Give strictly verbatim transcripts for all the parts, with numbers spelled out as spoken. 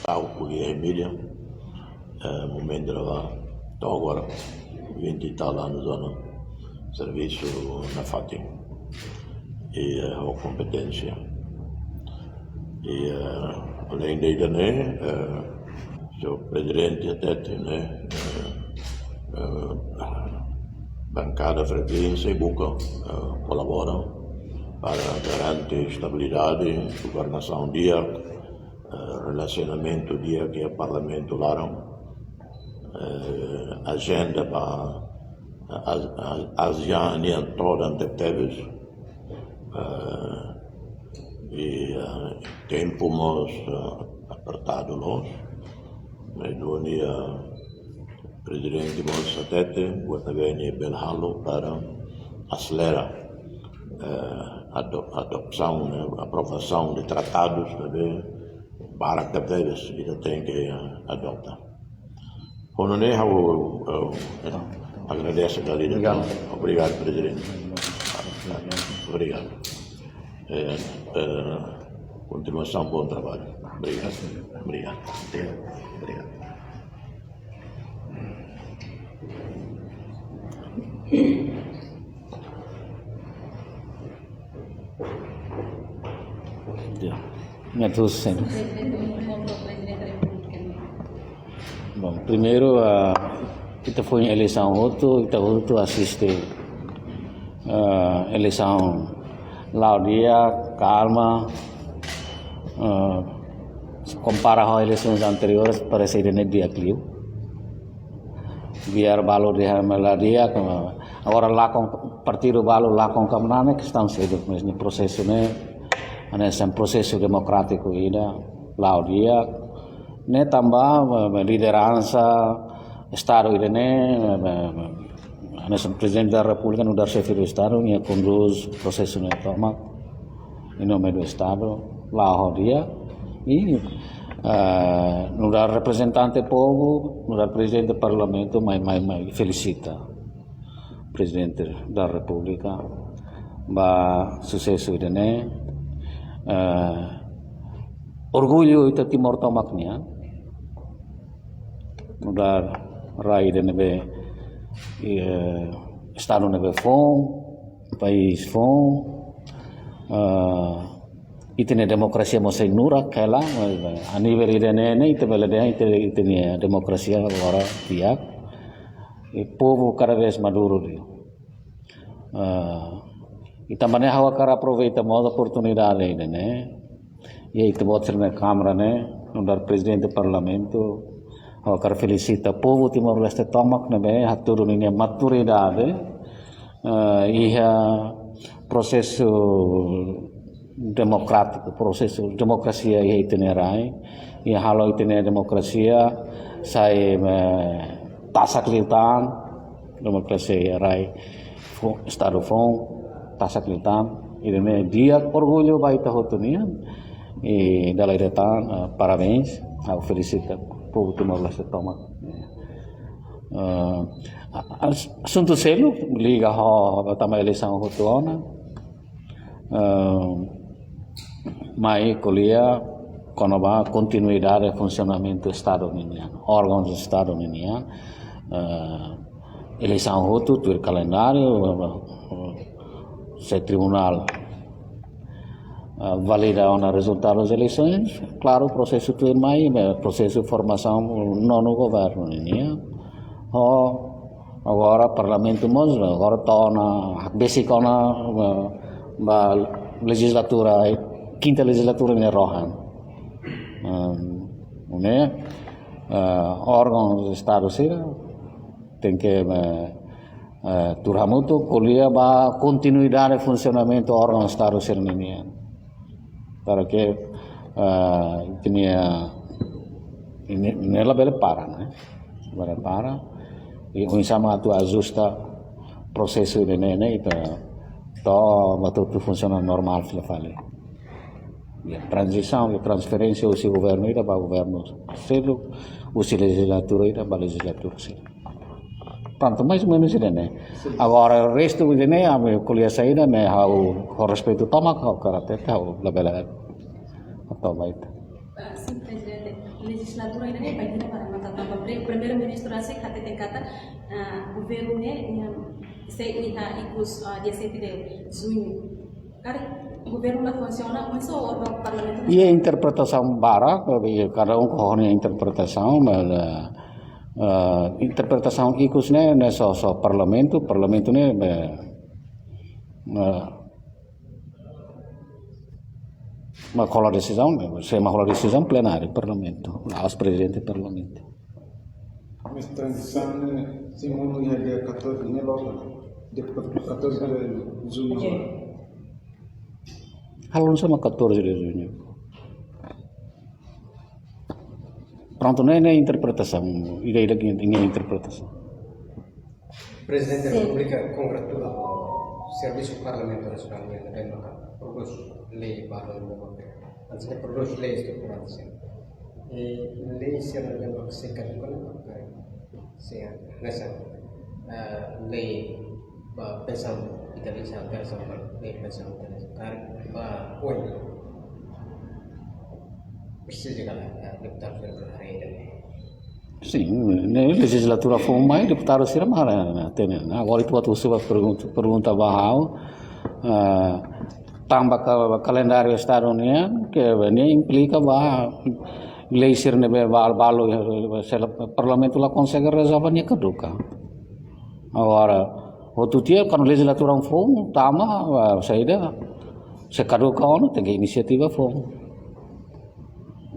tau ko'alia iha mídia, eh, momentu ne'ebá, to'o agora, vinte e tal anos ona servisu nafatin. I, eh, ho kompeténsia. I, eh, além de ida-ne'e, eh, señór Prezidente hatete, ne'e, eh, eh, bankada Fretilin sei buka, eh, kolabora para garante estabilidade, governasaun di'ak, eh, relasionamentu di'ak iha Parlamentu laran, eh, ajenda ba, eh, ASEAN nian todan tebetebes, eh, i, eh, tempu mós, eh, apertadu loos, maibé duni, eh, Prezidente mós hatete, buat ne'ebé nia bele halo para aselera, eh, ado-, adosaun, eh, aprovasaun de tratadus ne'ebé barak tebetebes ita tenke, eh, adota. Ho nune'e ha'u, eh, eh, agradese dala ida. Obrigadu. Obrigadu, Prezidente. Obrigadu. Eh, eh, kontinuasaun, bom trabalho. Obrigadu. Obrigadu. Obrigadu. Ya. Nyatus sen. Bom, primeiru, ah, ita foin eleisaun hotu, ita hotu asiste, ah, eleisaun la'o di'ak, kalma, ah, se kompara ho eleisaun anteriores, parese ida-ne'e di'ak liu. Biar balu dehan mak la di'ak, agora lakon, partidu balu lakon ka manán ne'e kestaun seluk, mas ne'e prosesu ne'e, hanesan prosesu demokrátiku ida, la'o di'ak. Ne'e tanba, eh, lideransa Estadu ida-ne'e, eh, eh, hanesan Prezidente da Repúblika nu'udar Xefe do Estadu, nia kondús prosesu ne'e tomak, em nome do Estado, la'o di'ak. I, eh, nu'udar reprezentante povu, nu'udar Prezidente Parlamentu, mai, mai, mai felisita Prezidente da Repúblika ba susesu ida-ne'e, eh, orgullu ita Timor tomak nian, nu'udar rai ida ne'ebé, eh, Estadu ne'ebé foun, país foun, eh, ita-nia demokrasia mós sei nurak hela, eh, a nivel ida-ne'e ne'e, ita bele dehan, ita, ita-nia demokrasia agora di'ak. I povu kada vez maduru liu. Eh, i tanba ne'e ha'u hakarak aproveita mós oportunidade ida-ne'e. I ita-boot sira-nia Kámara ne'e, nu'udar Prezidente Parlamentu, ha'u hakarak felisita povu Timor-Leste tomak ne'ebé hatudu ninia maturidade, eh, iha prosesu demokrátiku, prosesu demokrasia iha ita-nia rai, i halo ita-nia demokrasia sai, eh, tasak liután, demokrasia iha rai fo-, Estadu foun, tasak liután, ida-ne'e di'ak, orgullu ba ita hotu nian, i dala ida tan, eh, parabéns, ha'u felisita povu Timor-Leste tomak. Eh, a-, as-, asuntu seluk liga ho, ho tanba eleisaun hotu ona. Eh, mai ko'alia kona-ba kontinuidade funsionamentu Estadu ninian, órgaun Estadu ninian, eh, eleisaun hotu tuir kalendáriu, eh, se tribunál, eh, valida ona rezultadu eleisaun, klaru, prosesu tuir mai, eh, prosesu formasaun nonu governu ninian. Ho, agora Parlamentu mós, agora to'o ona, hakbesik ona, eh, ba lejizlatura, eh, kinta lejizlatura nia rohan. Em, ne'e, eh, órgaun Estadu sira tenke, eh, eh, tuur hamutuk ko'alia ba kontinuidade funsionamentu órgaun Estadu sira ninian. Para ke, eh, ita-nia, ne'e, ne'e labele para, ne'e? Labele para. I oinsá mak atu ajusta prosesu ida-ne'e, ne'e, ita to'o ba hotu funsiona normál fila fali. Ya, tranzisaun, ya, transferénsia husi governu ida ba governu seluk, husi lejizlatura ida ba lejizlatura seluk. Prontu, mais ou menus ida-ne'e. Agora, restu ida-ne'e, ami ko'alia saida ne'e, ha'u, ho respeitu tomak, ha'u karáter, ha'u labele, ha'u toba ita. Ah, sin, Prezidente. Lejislatura ida-ne'e bainhira para mata tanba pre-, primeiru-ministru rasik hateten katak, ah, governu ne'e, ne'e sei iha ikus, ah, dia sete de juñu. Karik governu la funsiona, mas só órgaun parlamentu. Iha interpretasaun barak, kada um ho nia interpretasaun, mas, eh, eh, interpretasaun ikus ne'e, ne'e só, só parlamentu, parlamentu ne'e, eh, eh, mak hola desizaun, se mak hola desizaun plenáriu parlamentu, la'ós prezidente parlamentu. Mas tranzisaun ne'e, se monu iha dia catorze ne'e loos, dia catorze de juñu. Halo nu'usá mak catorze de juñu? Prontu, ne'e, ne'e interpretasaun, ida-idak nia interpretasaun. Prezidente da Repúblika kongratula servisu Parlamentu Nasionál nian, ne'ebé maka prodús lei balu, ne'ebé maka antes ne'e prodús lei estruturante, sin. Eh, lei sira ne'ebé maka sei kaduka ne'e maka sei hanesan, eh, lei ba pensaun vitalísia, alterasaun ba lei pensaun vitalísia. Karik ba oin presiza kala, eh, deputadu federál haree ida-ne'e. Sin, ne'e lejislatura foun mai, deputadu sira mak hatene. Agora ita atu husu ba pergunta, pergunta ba ha'u, eh, tanba ka-, kalendáriu Estadu nian, ke ne'e implika ba lei sira ne'ebé ba-, balu, eh, se la, parlamentu la konsege rezolve, nia kaduka. Agora, hotu tiha, kuandu lejislatura foun tama, eh, saida, se kaduka ona, tenke inisiativa foun.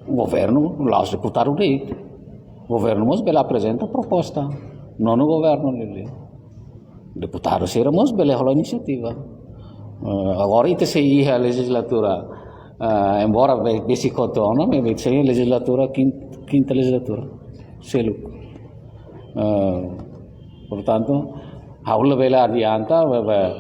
Governu la'ós deputadu de'it. Governu mós bele aprezenta proposta. Nonu governu ne'e. Deputadu sira mós bele hola inisiativa. Eh, agora ita sei iha lejislatura, eh, embora be-, besik hotu ona, mas ita sei iha lejislatura, quin-, quinta lejislatura. Seluk. Eh, portantu, ha'u labele adianta, be-, be-,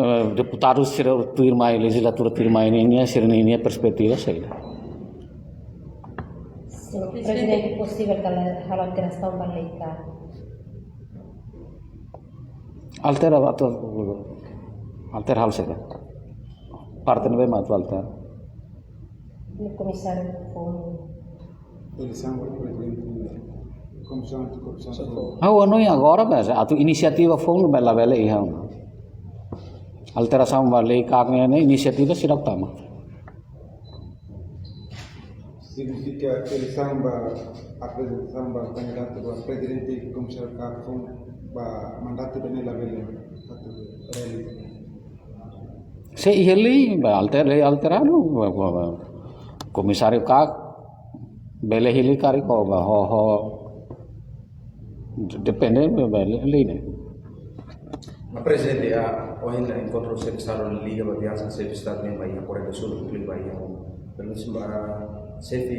eh, deputadu sira tuirmai, lejislatura tuirmai ninia, sira-ninia perspetiva saida. Señór Prezidente, posivel kala halo alterasaun ba lei ka? Altera ba atu, altera halo saida? Parte ne'ebé mak atu altera? Komisáriu foun. Eleisaun ba prezidente, Komisaun Antikorrupsaun. Ha'u hanoin agora, mas atu inisiativa foun labele iha. Alterasaun ba lei ka ne'e, inisiativa seidauk tama. Signifika eleisaun ba, aprezentasaun ba kandidatu ba prezidente komisáriu ka foun ba mandatu ida-ne'e labele atu realiza. Se iha lei, ba alter, lei alteradu, ba, ba, ba, komisáriu ka bele hili karik ho, ba, ho, ho, depende, ba, ba, lei, lei ne'e. Mas Prezidente, ah, ohin iha enkontru xefe Estadu liga ba viajen xefe Estadu nian ba iha Koreia do Sul, inklui ba iha, pelumenus ba xefe,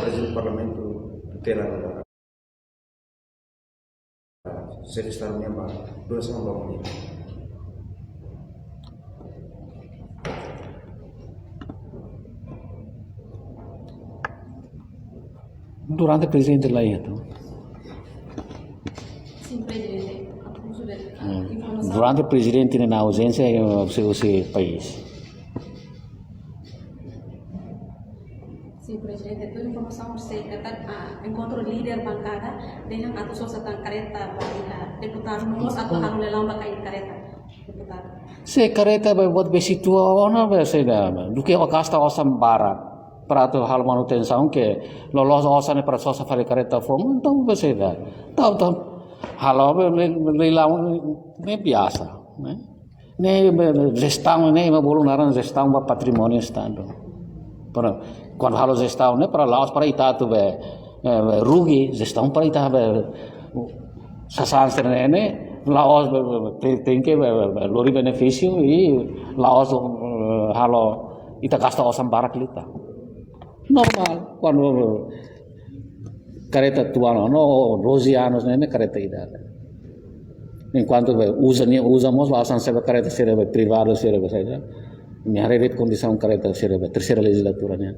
Prezidente Parlamentu tutela, xefe Estadu nian ba durasaun ba oin. Durante prezidente la iha, entaun. Sin, Prezidente. Abuzu de, hmm, informasaun. Durante prezidente nia auzénsia, eh, husi, husi país. Sin, Prezidente, tuir informasaun sei katak, ah, enkontru líder bankada dehan atu sosa tan kareta ba iha deputadu, no mós atu halo lelaun ba kain kareta, deputadu. Se kareta ba buat besik tua ona, ba saida, duké ba gasta osan barak para atu halo manutensaun ke loloos osan ne'e para sosa fali kareta foun, entaun ba saida. Tau, tau, halo ba le-, lelaun ne'e biasa, ne'e. Ne'e, be, jestaun ne'e, ema bolu naran jestaun ba patrimóniu Estadu. Para, kuandu halo jestaun ne'e, para la'ós para ita atu be, eh, be rugi, jestaun para ita be, sasán sira ne'e, ne'e, la'ós be, be, be, te-, tenke be, be, be, lori benefísiu i la'ós, eh, halo ita gasta osan barak liután. Normál, kuandu, eh, kareta tua ona, no, doze anos ne'e, ne'e kareta ida. Enkuantu be uza, nia uza mós, ba osan sira ba kareta sira be privadu sira be saida. Nia haree de'it kondisaun kareta sira be terseira lejizlatura nian.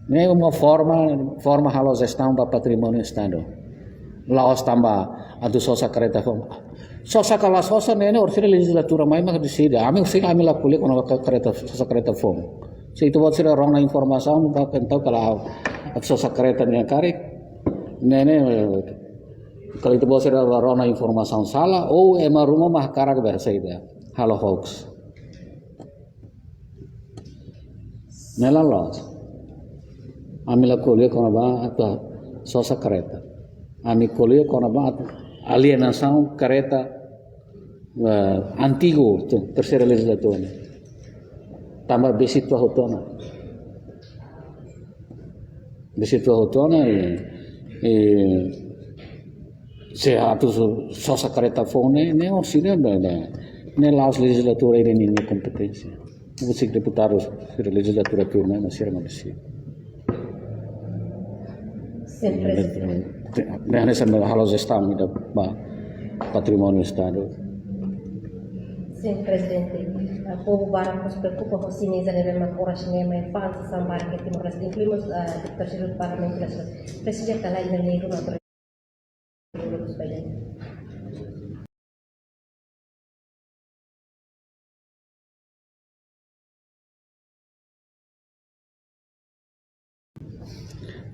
Ne'e uma forma, forma halo jestaun ba patrimóniu Estadu. La'ós tanba atu sosa kareta foun. Sosa ka la sosa ne'e, ne'e orsida lejizlatura mai mak deside. Ami, se ami la ko'alia kona-ba kareta, sosa kareta foun. Se ita-boot sira rona informasaun, ba entaun kala ha'u. Atu sosa kareta nian karik, ne'e ne'e, eh, kalau itu bos era rona informasaun sala, ou ema ruma mak hakarak be saida, halo hoax. Ne'e la loos. Ami la ko'alia kona-ba atu sosa kareta. Ami ko'alia kona-ba atu alienasaun kareta, eh, antigu, tu, terseira lejizlatura ne'e. Tanba besik tua hotu ona. Besik tua hotu ona, eh, eh, se atu so-, sosa kareta foun ne'e, ne'e orsida ne'e, ne'e, ne'e la'ós lejizlatura ida ninia kompeténsia. Husik deputadu sira lejizlatura tuirmai mak sira mak besik. Sin, prezidente. Ne'e hanesan halo jestaun ida ba patrimóniu Estadu. Sin, prezidente. Ah, povu barak mós preokupa ho sinisa ne'ebé mak oras ne'e mai fa'an sasán barak iha Timor-Leste, inklui mós, ah, deputadu sira husi Parlamentu Nasionál. Prezidente, kala ida ne'e duna.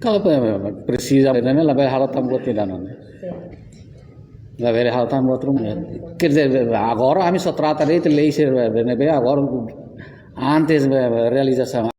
Kalau pe-, presiza, ne'e labele halo tan buat ida ona. Labele halo tan buat ruma. Quer dizer, agora ami só trata de lei sira ne'ebé agora antes realizasaun.